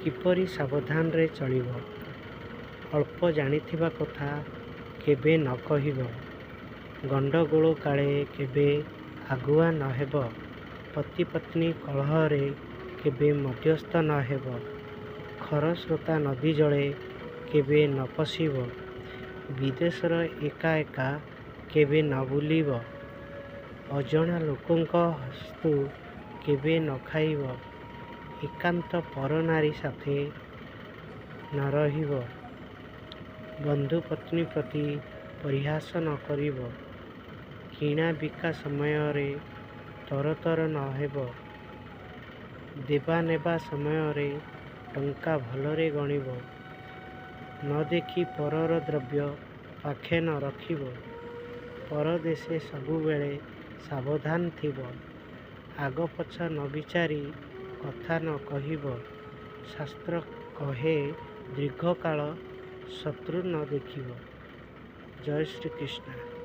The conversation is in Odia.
କିପରି ସାବଧାନରେ ଚଳିବ। ଅଳ୍ପ ଜାଣିଥିବା କଥା କେବେ ନ କହିବ। ଗଣ୍ଡଗୋଳ କାଳେ କେବେ ଆଗୁଆ ନ ହେବ। ପତିପତ୍ନୀ କଳହରେ କେବେ ମଧ୍ୟସ୍ଥ ନ ହେବ। ଖରସ୍ରୋତା ନଦୀ ଜଳେ କେବେ ନ ପଶିବ। ବିଦେଶରେ ଏକା ଏକା କେବେ ନ ବୁଲିବ। ଅଜଣା ଲୋକଙ୍କ ହସ୍ତୁ କେବେ ନ ଖାଇବ। ଏକାନ୍ତ ପରନାରୀ ସାଥେ ନ ରହିବ। ବନ୍ଧୁପତ୍ନୀ ପ୍ରତି ପରିହାସ ନ କରିବ। କିଣା ବିକା ସମୟରେ ତରତର ନ ହେବ। ଦେବା ନେବା ସମୟରେ ଟଙ୍କା ଭଲରେ ଗଣିବ। ନ ଦେଖି ପରର ଦ୍ରବ୍ୟ ପାଖେ ନ ରଖିବ। ପରଦେଶେ ସବୁବେଳେ ସାବଧାନ ଥିବ। ଆଗ ପଛ ନ ବିଚାରି କଥା ନ କହିବ। ଶାସ୍ତ୍ର କହେ ଦୀର୍ଘକାଳ ଶତ୍ରୁ ନ ଦେଖିବ। ଜୟ ଶ୍ରୀକୃଷ୍ଣ।